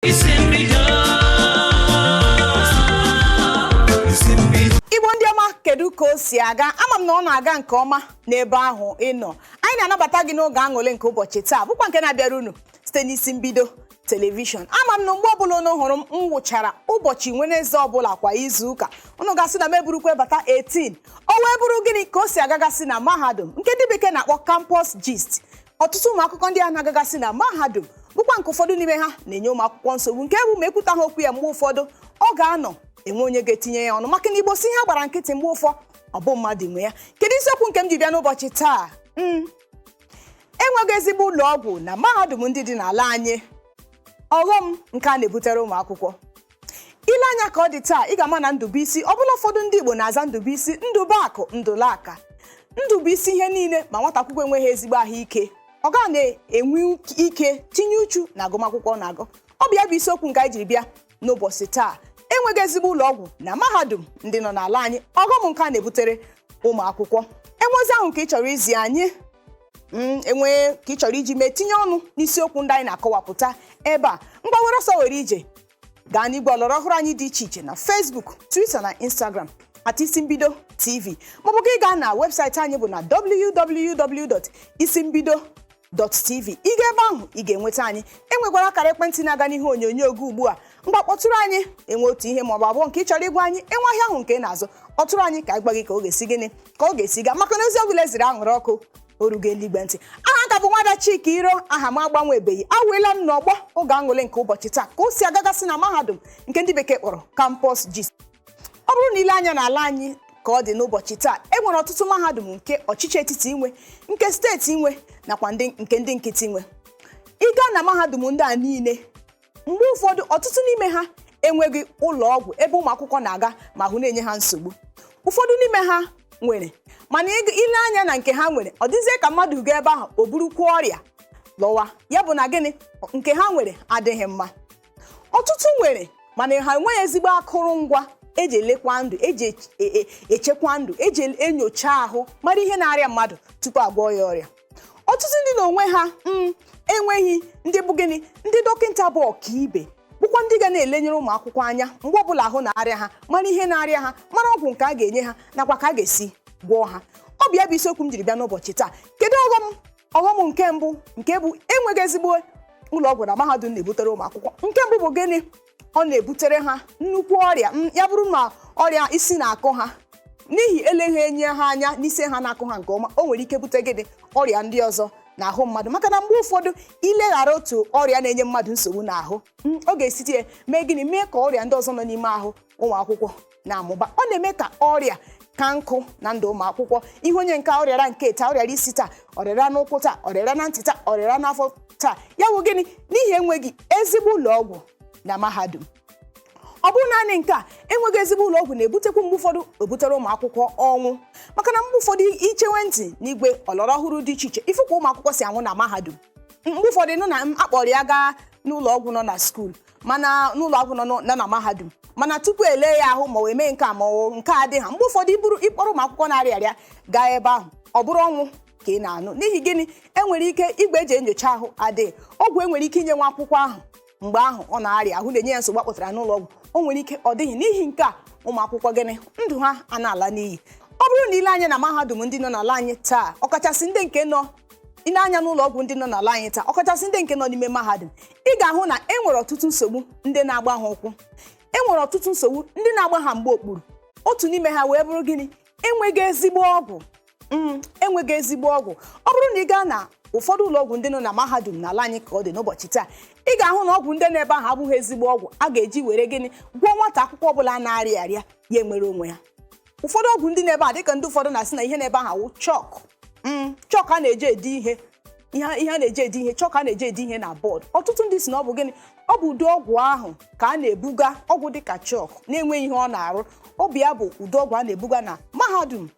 Isi mbido. Isi mbido. Igbo ndị ọma, kedu ka o si aga? Ama m na ọ na-aga nke ọma n'ebe ahụ ị nọ. Anyị na-anabata gị n'oge aṅụrị nke ụbọchị taa, bụkwa nke na-abịara unu site n'Isi Mbido Television. Ama m na mgbe ọbụla unu hụrụ m m wụchara ụbọchị Wednesday ọbụla kwa izu ụka, unu ga-asị na m eburukwa bata 18. O wee bụrụ gịnị ka o si agagasị na mahadum, nke ndị bekee na-akpọ campus gist? Ọtụtụ ụmụ akụkọ ndị a na-agagasị na mahadum bụkwa nke ụfọdụ n'ime ha na-enye ụmụ akwụkwọ nsogbu, nke bụ ma ekwuta ha okwu ya, mgbe ụfọdụ ọ ga-anọ enwe onye ga-etinye ya ọnụ, maka na Igbo si ihe gbara nkịtị, mgbe ụfọ ọ bụ mmadụ nwe ya. Kedu isiokwu nke m ji bịa n'ụbọchị taa? Enweghị ezigbo ụlọ ọgwụ na mahadum ndị dị n'ala anyị, ọghọm nke a na-ebutere ụmụ akwụkwọ. Ile anya ka ọ dị taa, ị ga-ama na Ndụbụisi ọbụla ụfọdụ ndị Igbo na-aza Ndụbụisi, Ndụbụakụ, Ndụlaka, ndụ bụ isi ihe niile. Ma nwata akwụkwọ enweghị ezigbo ahụike, ọ ga na-enwe ike tinye uchu na agụmakwụkwọ na-agụ. Ọ bụ ya bụ isiokwu nke anyị jiri bịa n'ụbọchị taa: enweghị ezigbo ụlọ ọgwụ na mahadum ndị nọ n'ala anyị, ọghọm nke a na-ebutere ụmụ akwụkwọ. Enwezi ahụ nke ị chọrọ izi anyị, enwee ka ị chọrọ iji mee tinye ọnụ n'isiokwu ndị anyị na-akọwapụta ebe a, mgbawere ọsọ were ije gaa n'igwe ọlọrọ ọhụrụ anyị dị iche iche na Facebook, Twitter na Instagram @IsimbidoTV, maọbụ gị gaa na webụsaịtị anyị bụ na www.isimbido.tv. Ị ga ebe ahụ, ị ga-enweta anyị. Enwekwara akara ekwentị na-aga n'ihu onyonyo oge ugbu a. Mgba kpọtụrụ anyị, enwe otu ihe maọbụ abụọ nke ị chọrọ ịgwa anyị, enwe ahịa ahụ nke ị na-azụ, kpọtụrụ anyị ka anyị gwa gị ka ọ ga-esi gịnị, ka ọ ga-esi gaa, maka na ozi ọbụla eziri aṅụrị ọkụ orugo eluigwe ntị. Aha nka bụ nwada Chika Iro, aha m agbanwebeghị. Awụela m n'ọgbọ oge aṅụrị nke ụbọchị taa, ka o si agagasị na mahadum, nke ndị bekee kpọrọ campus gist. Ọ bụrụ na ile anya n'ala anyị ka ọ dị n'ụbọchị taa, e nwere ọtụtụ mahadum nke ọchịchị etiti inwe, nke steeti inwe, nakwa ndị nke ndị nkịtị nwe. Ị gaa na mahadum ndị a niile, mgbe ụfọdụ ọtụtụ n'ime ha enweghị ụlọ ọgwụ ebe ụmụ akwụkwọ na-aga ma ahụ na-enye ha nsogbu. Ụfọdụ n'ime ha nwere, mana ile anya na nke ha nwere, ọ dịzie ka mmadụ gaa ebe ahụ o burukwa ọrịa lọwa. Ya bụ na gịnị, nke ha nwere adịghị mma. Ọtụtụ nwere, mana ha enweghị ezigbo akụrụngwa eji elekwa ndụ, eji echekwa ndụ, eji enyocha ahụ mara ihe na-arịa mmadụ tupu agwọ ya ọrịa. Ọtụtụ ndị na onwe ha enweghị ndị bụ gịnị, ndị dọkịta bụ ọkaibe, bụkwa ndị ga na-elenyere ụmụ akwụkwọ anya mgbe ọbụla ahụ na-arịa ha, mara ihe na-arịa ha, mara ọgwụ nke a ga-enye ha nakwa ka a ga-esi gwọọ ha. Ọ bụ ya bụ isiokwu m jiri bịa n'ụbọchị taa. Kedu ọghọm nke mbụ nke bụ enweghị ezigbo ụlọ ọgwụ na mahadum na-ebutere ụmụ akwụkwọ? Nke mbụ bụ gịnị? Ọ na-ebutere ha nnukwu ọrịa. Ya bụrụ na ọrịa isi na-akụ ha, n'ihi eleghị enye ha anya n'isi ha na-akụ ha nke ọma, o nwere ike bute gịnị? Ọrịa ndị ọzọ n'ahụ mmadụ, maka na mgbe ụfọdụ ileghara otu ọrịa na-enye mmadụ nsogbu n'ahụ, ọ ga-esite ya mee gịnị? Mee ka ọrịa ndị ọzọ nọ n'ime ahụ ụmụ akwụkwọ na-amụba. Ọ na-eme ka ọrịa ka nkụ na ndụ ụmụ akwụkwọ. Ihe onye nke ọrịara nke taa, ọrịara isi taa, ọrịara n'ụkwụ taa, ọrịara na ntị taa, ọrịara n'afọ taa, ya bụ gịnị? N'ihi enweghị ezigbo ụlọ ọgwụ na mahadum. Ọ bụrụ naanị nke a, enweghị ezigbo ụlọ ọgwụ na-ebutekwu mgbe ụfọdụ ebutere ụmụ akwụkwọ ọnwụ, maka na mgbe ụfọdụ ichewe ntị n'igwe ọlọrọ ọhụrụ dị iche iche, ifụkwa ụmụ akwụkwọ si anwụ na mahadum. Mgbe ụfọdụ nụ na m akpọrọ ya gaa n'ụlọ ọgwụ nọ na school, mana n'ụlọ ọgwụ nọ na mahadum, mana tupu ele ya ahụ ma ọ wee mee nke a ma ọ nke a dị ha, mgbe ụfọdụ iburu ịkpọrọ ụmụ akwụkwọ na-arịa arịa gaa ebe ahụ, ọ bụrụ ọnwụ ka ị na-anụ. N'ihi gịnị? Enwere ike igwe eji enyocha ahụ adịghị, ọgwụ enwere ike inye nwa akwụkwọ ahụ mgbe ahụ ọ na-arịa ahụ na-enye ya nsogbu akpọtara n'ụlọ ọgwụ, o nwere ike ọ dịghị. N'ihi nke a, ụmụ akwụkwọ gịnị, ndụ ha a na-ala n'iyi. Ọ bụrụ na ile anya na mahadum ndị nọ n'ala anyị taa, ọkachasị ndị nke nọ, ile anya n'ụlọ ọgwụ ndị nọ n'ala anyị taa, ọkachasị ndị nke nọ n'ime mahadum, ị ga-ahụ na e nwere ọtụtụ nsogbu ndị na-agba ha ụkwụ, e nwere ọtụtụ nsogbu ndị na-agba ha mgbe okpuru. Otu n'ime ha wee bụrụ gịnị? Enweghị ezigbo ọgwụ. Enweghị ezigbo ọgwụ. Ọ bụrụ na ị gaa na ụfọdụ ụlọ ọgwụ ndị nọ na mahadum n'ala anyị ka ọ dị n'ụbọchị taa, ị ga-ahụ na ọgwụ ndị n'ebe ahụ abụghị ezigbo ọgwụ a ga-eji were gịnị, gwọọ nwata akwụkwọ ọbụla na-arịa arịa ya enwere onwe ya. Ụfọdụ ọgwụ ndị n'ebe a, dịka ndị ụfọdụ na-asị na ihe n'ebe ahụ awụ chalk, chalk a na-eji ede ihe, ihe a na-eji ede ihe, chalk a na-eji ede ihe na bọọdụ. Ọtụtụ ndị si na ọ bụ gịnị, ọ bụ ụdị ọgwụ ahụ ka a na-ebuga, ọgwụ dịka chalk na-enweghị ihe ọ na-arụ. Ọ bụ ya bụ ụdị ọgwụ a na-ebuga na mahadum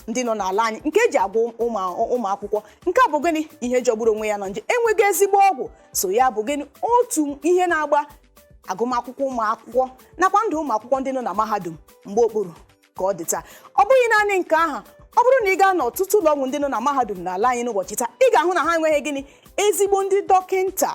ndị nọ n'ala anyị nke eji agwọ ụmụ akwụkwọ. Nke a bụ gịnị? Ihe jọgburu onwe ya na nje. Enweghị ezigbo ọgwụ so ya bụ gịnị, otu ihe na-agba agụmakwụkwọ ụmụ akwụkwọ nakwa ndụ ụmụ akwụkwọ ndị nọ na mahadum mgbe okpuru ka ọ dị taa. Ọ bụghị naanị nke ahụ. Ọ bụrụ na ị gaa n'ọtụtụ ụlọ ọgwụ ndị nọ na mahadum n'ala anyị n'ụbọchị taa, ị ga-ahụ na ha enweghị gịnị, Ezigbo ndị dọkịnta,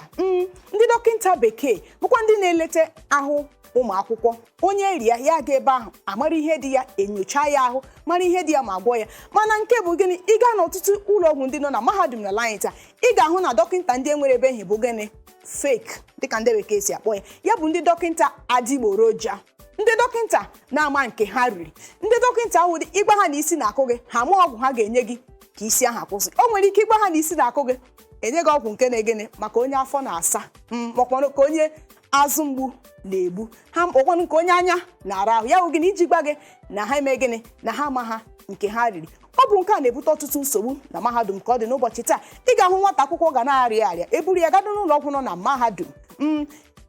ndị dọkịnta bekee bụkwa ndị na-eleta ahụ ụmụ akwụkwọ. Onye ria ya ga ebe ahụ, amara ihe dị ya, enyocha ya ahụ, mara ihe dị ya ma gwọọ ya. Mana nke bụ gịnị? Ị gaa n'ọtụtụ ụlọ ọgwụ ndị nọ na mahadum n'ala anyị taa, ị ga-ahụ na dọkịnta ndị enwere ebe ehi bụ gịnị? Fake, dịka ndị bekee si akpọ ya. Ya bụ ndị dọkịnta adịgboroja, ndị dọkịnta na-ama nke ha riri, ndị dọkịnta ahụ dị ịgwa ha na isi na-akụ gị, ha ma ọgwụ ha ga-enye gị ka isi ahụ akwụsị. O nwere ike ịgwa ha na isi na-akụ gị, enye gị ọgwụ nke na-egene maka onye afọ na-asa, makwanụ ka onye azụ mgbu na-egbu ha, ọkwanụ nke onye anya na-ara ahụ. Ya bụ gịnị? Iji gwa gị na ha eme gịnị? Na ha ama ha nke ha riri. Ọ bụ nke a na-ebute ọtụtụ nsogbu na mahadum ka ọ dị n'ụbọchị taa. Ị ga-ahụ nwata akwụkwọ ga na-arịa arịa, eburu ya gado n'ụlọ ọgwụ nọ na mahadum,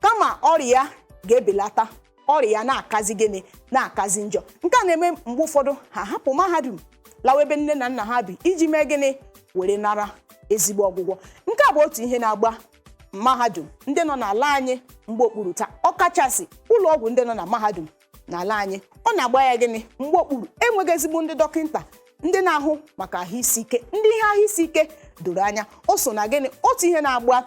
kama ọrịa ya ga-ebelata, ọrịa ya na-akazi gịnị? Na-akazi njọ. Nke a na-eme mgbe ụfọdụ ha hapụ mahadum lawa ebe nne na nna ha bi iji mee gịnị? Were nara ezigbo ọgwụgwọ. Nke a bụ otu ihe na-agba mahadum ndị nọ n'ala anyị mgbe okpuru taa, ọkachasị ụlọ ọgwụ ndị nọ na mahadum n'ala anyị. Ọ na-agba ya gịnị mgbe okpuru? Enweghị ezigbo ndị dọkịnta, ndị na-ahụ maka ahụ isi ike, ndị ihe ahụ isi ike doro anya. O so na gịnị? Otu ihe na-agba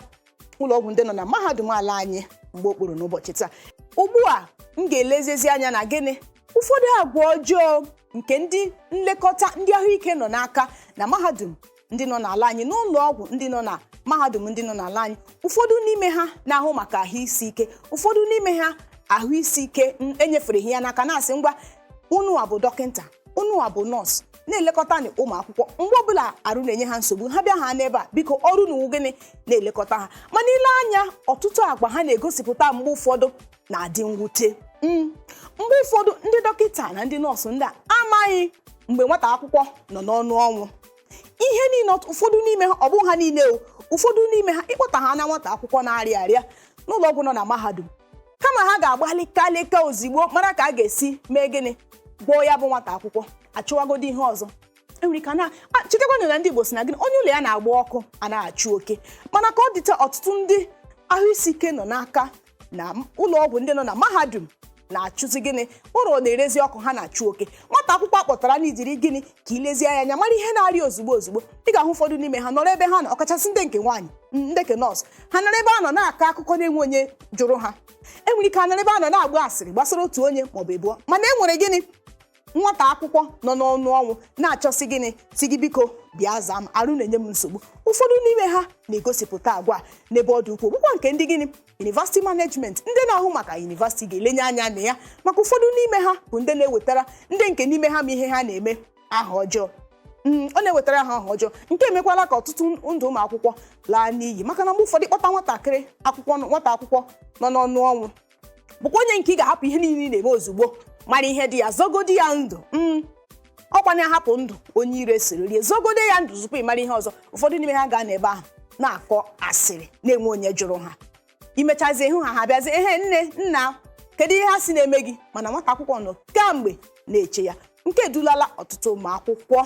ụlọ ọgwụ ndị nọ na mahadum ala anyị mgbe okpuru n'ụbọchị taa. Ugbu a m ga-elezezi anya na gịnị? Ụfọdụ agwa ọjọọ nke ndị nlekọta ndị ahụike nọ n'aka na mahadum ndị nọ n'ala anyị, n'ụlọ ọgwụ ndị nọ na mahadum ndị nọ n'ala anyị. Ụfọdụ n'ime ha na-ahụ maka ahụ isi ike, ụfọdụ n'ime ha ahụ isi ike enyefere ya n'aka, na-asị, "Ngwa, unu a bụ dọkịnta, unu a bụ nọọsụ, na-elekọta na ụmụ akwụkwọ. Mgbe ọbụla arụ na-enye ha nsogbu, ha bịa ha n'ebe a, biko, ọrụ na gịnị? Na-elekọta ha." Mana ile anya, ọtụtụ agwa ha na-egosipụta mgbe ụfọdụ na-adị mwute. Mgbe ụfọdụ ndị dọkịta na ndị nọọsụ ndị a amaghị mgbe nwata akwụkwọ nọ n'ọnụ ọnwụ. Ihe niile, ụfọdụ n'ime ha, ọ bụghị ha niile o, ụfọdụ n'ime ha, ịkpọta ha na nwata akwụkwọ na-arịa arịa n'ụlọ ọgwụ nọ na mahadum, kama ha ga-agbalịkalịka ozigbo mara ka a ga-esi mee gịnị, gwọọ ya bụ nwata akwụkwọ, achụwagodo ihe ọzọ enwere ike na chetakwanụ na ndị Igbo si na gịnị? Onye ụlọ ya na-agba ọkụ anaghị achụ oke. Mana ka ọ dịta, ọtụtụ ndị ahụ isi ike nọ n'aka na ụlọ ọgwụ ndị nọ na mahadum na-achụzi gịnị? Ụlọ na-erezi ọkụ, ha na-achụ oke. Nwata akwụkwọ akpọtara na ijiri gịnị ka ilezie ya anya mara ihe na-arịa ozugbo ozugbo, ị ga-ahụ ụfọdụ n'ime ha nọrọ ebe ha nọ, ọkachasị ndị nke nwaanyị, ndị nke nọọsụ, ha nọrọ ebe a nọ na-akọ akụkọ na-enwe onye jụrụ ha. Enwere ike ha nọrọ ebe a nọ na-agba asịrị gbasara otu onye maọbụ abụọ, mana e nwere gịnị? Nwata akwụkwọ nọ n'ọnụ ọnwụ na-achọsị gịnị? Si gị, "Biko, bịa zaa m, arụ na-enye m nsogbu." Ụfọdụ n'ime ha na-egosipụta agwa a n'ebe ọ dị ukwuu, bụkwa nke ndị gịnị? University management, ndị na-ahụ maka university ga-elenye anya na ya, maka ụfọdụ n'ime ha bụ ndị na-ewetara ndị nke n'ime ha ma ihe ha na-eme aha ọjọọ. Ọ na-ewetara ha aha ọjọọ, nke emekwala ka ọtụtụ ndụ ụmụ akwụkwọ laa n'iyi, maka na mgbe ụfọdụ ịkpọta nwatakịrị akwụkwọ, nwata akwụkwọ nọ n'ọnụ ọnwụ, bụkwa onye nke ị ga-ahapụ ihe niile ị na-eme ozugbo mara ihe dị ya, zọgodi ya ndụ. Ọkwa na-ahapụ ndụ onye ire siri rie, zọgode ya ndụ tupu ị mara ihe ọzọ. Ụfọdụ n'ime ha gaa n'ebe ahụ na-akọ asịrị na-enwe onye jụrụ ha. Imechazie hụ ha, ha bịazie, "Ehe, nne, nna, kedu ihe ha si na-eme gị?" Mana nwata akwụkwọ nọ kamgbe na-eche ya, nke edulala ọtụtụ ụmụ akwụkwọ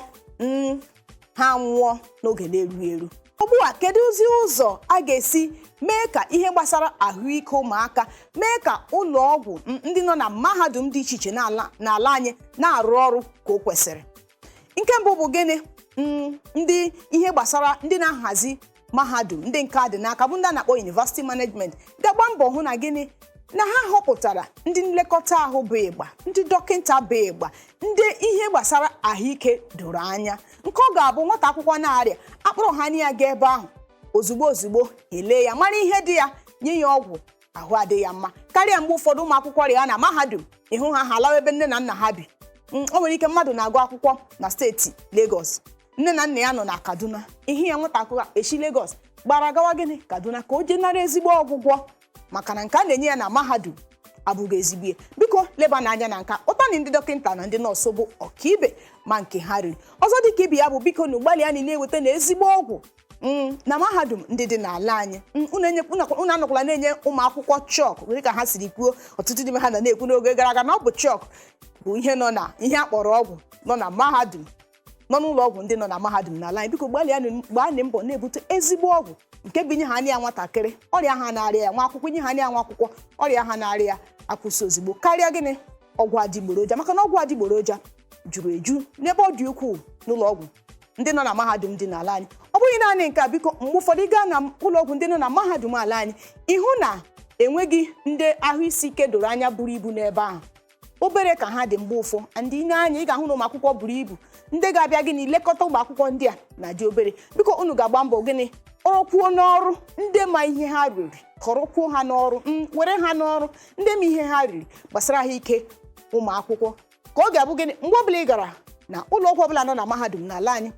ha nwụọ n'oge na-erughị eru. Ugbu a, kedụzi ụzọ a ga-esi mee ka ihe gbasara ahụike ụmụaka, mee ka ụlọ ọgwụ ndị nọ na mahadum dị iche iche n'ala anyị na-arụ ọrụ ka o kwesịrị? Nke mbụ bụ gịnị? Ndị ihe gbasara ndị na-ahazi mahadum, ndị nke a dị n'aka, bụ ndị a na-akpọ university management, ga-agba mbọ hụ na gịnị? Na ha họpụtara ndị nlekọta ahụ bụ ịgba, ndị dọkịta bụ ịgba, ndị ihe gbasara ahụike doro anya, nke ọ ga-abụ nwata akwụkwọ na-arịa, akpọrọ ha na ya gaa ebe ahụ, ozugbo ozugbo elee ya, mara ihe dị ya, nye ya ọgwụ, ahụ adịghị ya mma. Karịa mgbe ụfọdụ ụmụ akwụkwọ rịa na mahadum, ịhụ ha, ha lawa ebe nne na nna ha bi. O nwere ike mmadụ na-agụ akwụkwọ na steeti Lagos, nne na nna ya nọ na Kaduna. Ihe ya nwata akwụkwọ echi Lagos gbara gawa gịnị? Kaduna, ka o jee nara ezigbo ọgwụgwọ, maka na nke a na-enye ya na mahadum abụghị ezigbo ya. Biko, leba n'anya na nka ụtani ndị dọkịta na ndị nọọsụ bụ ọkaibe ma nke ha riri. Ọzọ dịka ibe ya bụ, biko, na ụgbalị anyị na-eweta na ezigbo ọgwụ na mahadum ndị dị n'ala anyị. Unu anọkwala na-enye ụmụ akwụkwọ chalk, dịka ha siri kwuo. Ọtụtụ n'ime ha nọ na-ekwu n'oge gara aga na ọ bụ chalk bụ ihe nọ na ihe a kpọrọ ọgwụ nọ na mahadum, nọ n'ụlọ ọgwụ ndị nọ na mahadum n'ala anyị. Biko, gbalịa, gbaanị mbọ na-ebute ezigbo ọgwụ nke bụ inye ha anya ya nwatakịrị ọrịa ha na-arịa ya, nwa akwụkwọ, inye ha anya ya nwa akwụkwọ ọrịa ha na-arịa ya akwụsị ozugbo, karịa gịnị? Ọgwụ adịgboroja, maka na ọgwụ adịgboroja juru eju n'ebe ọ dị ukwuu n'ụlọ ọgwụ. Ndị nọ na mahadum dị n'ala anyị, ọ bụghị naanị nke a. Biko, mgbe ụfọdụ ị gaa na ụlọọgwụ ndị nọ na mahadum ala anyị, ịhụ na enweghị ndị ahụ isi ike doro anya buru ibu n'ebe ahụ, obere ka ha dị. Mgbe ụfọ ndị na-anya, ị ga-ahụ na ụmụ akwụkwọ buru ibu, ndị ga-abịa gịnị lekọta ụmụ akwụkwọ ndị a na-adị obere. Biko, unu ga-agba mbọ gịnị ọrụkwuo n'ọrụ ndị ma ihe ha riri, kọrọkwuo ha n'ọrụ, were ha n'ọrụ ndị ma ihe ha riri gbasara ahụike ụmụ akwụkwọ, ka ọ ga-abụ gịnị, mgbe ọbụla ị gara na ụlọ ọgwụ ọbụla nọ na mahadum n'ala anyị,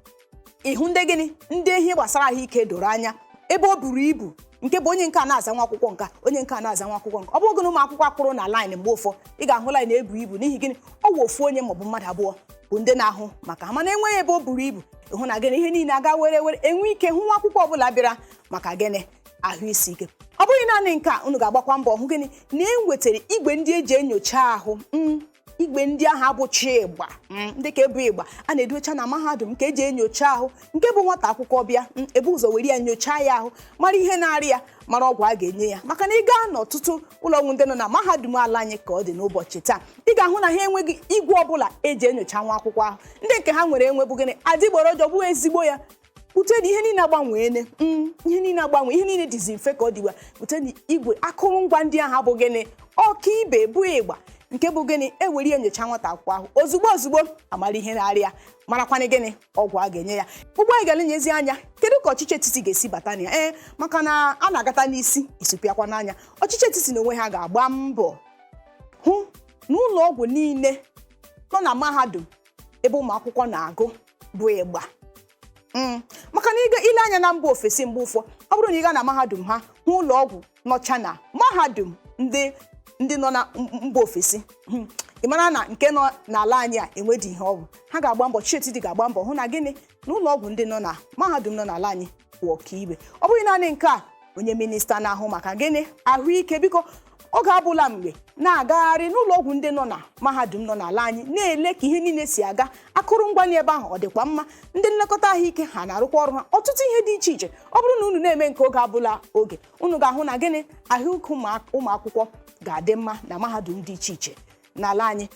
ịhụ ndị gịnị, ndị ihe gbasara ahụike doro anya ebe o buru ibu, nke bụ onye nke a na-aza nwa akwụkwọ nka, onye nke a na-aza nwa akwụkwọ nka. Ọ bụrụ gị na ụmụ akwụkwọ akwụrụ na line, mgbe ụfọ ị ga-ahụ line ebu ibu. N'ihi gịnị? Ọ wụ ofu onye maọbụ mmadụ abụọ bụ ndị na-ahụ maka ha, mana enweghị ebe o buru ibu, ịhụ na gịnị, ihe niile aga were were, enwe ike hụ nwa akwụkwọ ọbụla bịara maka gịnị, ahụ isi ike. Ọ bụghị naanị nke a, unu ga-agbakwa mbọ hụ gịnị, na e nwetara igwe ndị eji enyocha ahụ, igwe ndị ahụ abụchi ịgba, ndị ka ebu ịgba a na-edocha na mahadum nke eji enyocha ahụ, nke bụ nwata akwụkwọ bịa, ebu ụzọ were ya nyochaa ya ahụ, mara ihe na-arị ya, mara ọgwụ a ga-enye ya. Maka na ị gaa n'ọtụtụ ụlọọgwụ ndị nọ na mahadum ala anyị ka ọ dị n'ụbọchị taa, ị ga-ahụ na ha enweghị igwe ọbụla eji enyocha nwa akwụkwọ ahụ. Ndị nke ha nwere enwe bụ gịnị, adịgboroja, ọ bụghị ezigbo ya. Bute na ihe niile agbanweene, ihe niile agbanwe, ihe niile dịzi mfe ka ọ dịgba. Bute na igwe akụrụngwa ndị ahụ abụ gịnị, ọka ibe bụ ịgba, nke bụ gịnị, ewere ya nyocha nwata akwụkwọ ahụ ozugbo ozugbo, amara ihe na-arịa ya, marakwanị gịnị, ọgwụ a ga-enye ya. Ugbo anyị ga-elenyezi anya, kedu ka ọchịchị etiti ga-esi bata na ya? Ee, maka na a na-agata n'isi isupịakwa n'anya. Ọchịchị etiti na onwe ha ga-agba mbọ hụ na ụlọ ọgwụ niile nọ na mahadum ebe ụmụ akwụkwọ na-agụ bụ ịgba, maka na ịga ile anya na mba ofesi, mgbe ụfọ ọ bụrụ na ị gaa na mahadum ha, hụ ụlọ ọgwụ nọcha na mahadum ndị nọ na mba ofesi, ị mara na nke nọ n'ala anyị a enwedị ihe ọgwụ. Ha ga-agba mbọ, ọchịchị ga-agba mbọ hụ na gịnị, na ụlọ ọgwụ ndị nọ na mahadum nọ n'ala anyị kwụ ọkaibe. Ọ bụghị naanị nke a, onye minista na-ahụ maka gịnị, ahụike, biko, oge abụla mgbe na-agagharị n'ụlọ ọgwụ ndị nọ na mahadum nọ n'ala anyị, na-ele ka ihe niile si aga, akụrụngwa n'ebe ahụ ọ dịkwa mma, ndị nlekọta ahụike ha na-arụkwa ọrụ ha, ọtụtụ ihe dị iche iche. Ọ bụrụ na unu na-eme nke oge abụla oge, unu ga-ahụ na gịnị, ahụike ụmụ akwụkwọ ga-adị mma na mahadum dị iche iche n'ala anyị.